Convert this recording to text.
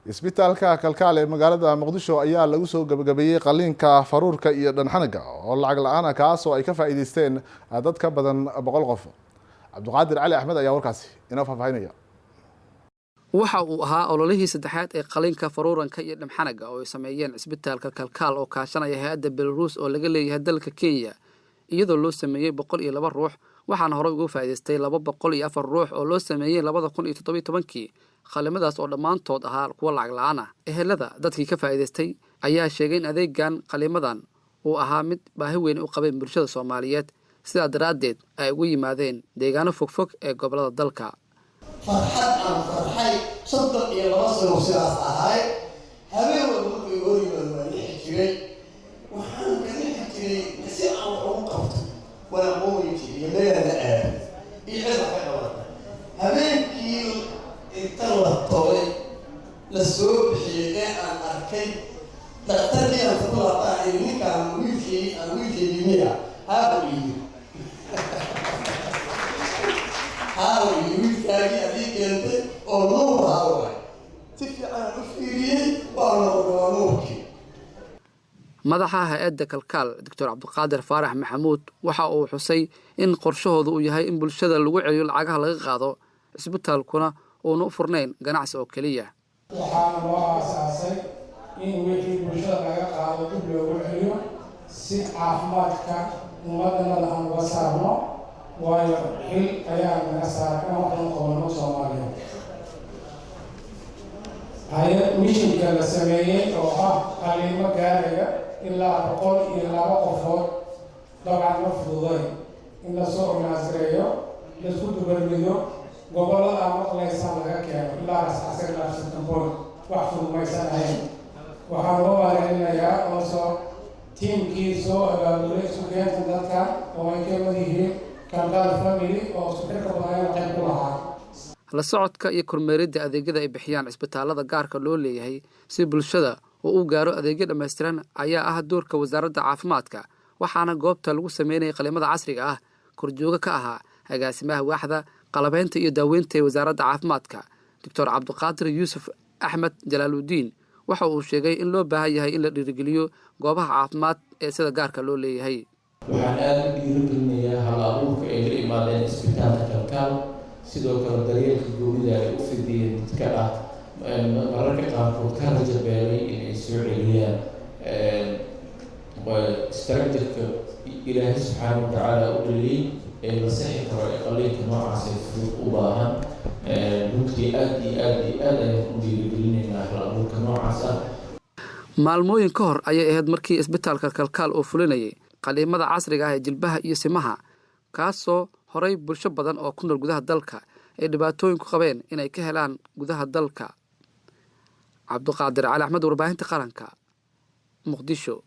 Isbitaalka Kalkaal ee magaalada Muqdisho ayaa lagu soo gabagabeeyey qaliinka faruurka iyo dhanxanaga oo lacag la-aan ah, kaas oo ay ka faa'iideysteen dad ka badan 100 qof. Cabdiqaadir Cali Axmed ayaa warkaasi inoo faahfaahinaya. Waxa uu ahaa ololihii saddexaad ee qaliinka faruuranka iyo dhamxanaga oo ay sameeyeen cisbitaalka Kalkaal oo kaashanaya hay-adda Belaruus oo laga leeyahay dalka Kenya, iyadoo loo sameeyey 102 ruux. Waxaana horey uga faa'iidaystay 204 ruux oo loo sameeyey 2017-kii qalimadaas oo dhammaantood ahaa kuwo lacag la-aan ah. Ehelada dadkii ka faa'iidaystay ayaa sheegay in adeegan qalimadan uu ahaa mid baahi weyn u qabeen bulshada Soomaaliyeed, sidaa daraaddeed ay ugu yimaadeen deegaano fogfog ee gobollada dalka. Farxad aan farxay 32 sano sidaas ahay. Habeen walba markay hor yimaado waa lixi jiray, waxaan ka lixi jiray si aan wax ugu qabto, waan aqooni jiray iyo meelaan la aado iyo cid wax ka qabata. Habeenkii inta la tolay la soo bixiyey ee aan arkay daktarkii aan ku laabtaan iyo ninkaan wiilkii aan wiilkeygii miya haaba iyo haaw iyo wiilkaagii adii keentay oo nuur ahaa waay, si fiican aan u fiiriyey, waa noqda waa nuurkii. Madaxa hay-adda Kalkaal, Doctor Cabdiqaadir Faarax Maxamuud, waxa uu xusay in qorshahooda uu yahay in bulshada lagu celiyo lacagaha laga qaado, cisbitaalkuna uuna u furnayn ganacsi oo keliya. Waxaana loo aasaasay in wixii bulshada laga qaado dib loogu celiyo si caafimaadka ummaddanada aan uga saarno, waayo xil ayaa naga saaran in waxaan qabano Soomaaliya. Hay-ad mishinka la sameeyey oo ah qaliimo gaaraya ilaa 102 qofood dabcan ma fududay in lasoo organiseeyo, laisku dubarmido, gobollada aan maqlaysaan laga keeno ilaa Rascasir ilaa Sirkamboy, wax fudud maysan ahayn. Waxaan uga mahadcelinayaa oosoo tiimkii soo abaabulay isku keenta dadka oo ay ka mid yihiin Kalkaal family oo isku xirka badan qayb ku lahaa. La socodka iyo kormeeridda adeegyada ay bixiyaan cisbitaalada gaarka loo leeyahay si bulshada oo u gaaro adeegyo dhammaystiran ayaa ah doorka wasaaradda caafimaadka. Waxaana goobta lagu sameynayay qalimada casriga ah korjooga ka ahaa agaasimaha waaxda qalabeynta iyo daaweynta ee wasaaradda caafimaadka, Doctor Cabdiqaadir Yuusuf Axmed Jalaaludiin. Waxa uu sheegay in loo baahan yahay in la dhiirigeliyo goobaha caafimaad ee sida gaarka loo leeyahay. Waxaan aada u dhiirigelinayaa hal abuurka ay la imaadeen isbitaalka Kalkaal, sidoo kale daryeelka goonida ay u fidiyeen dadka ah mararka qaarkood ka rajabeelay inay soo celiyaan structure-ka Ilaahay subxaana watacaala u dhaliyey ee la sixi karo ee qaliinka noocaas ee fudud u baahan. Runtii aada iyo aada iyo aada ayaan u dhiirigelinaynaa hal abuurka noocaas ah. Maalmooyin ka hor ayay ahayd markii isbitaalka Kalkaal oo fulinayay qaliimada casriga ah ee jilbaha iyo simaha, kaasoo horay bulsho badan oo ku nool gudaha dalka ay dhibaatooyin ku qabeen inay ka helaan gudaha dalka. Cabduqaadir Cali Axmed, warbaahinta qaranka, Muqdisho.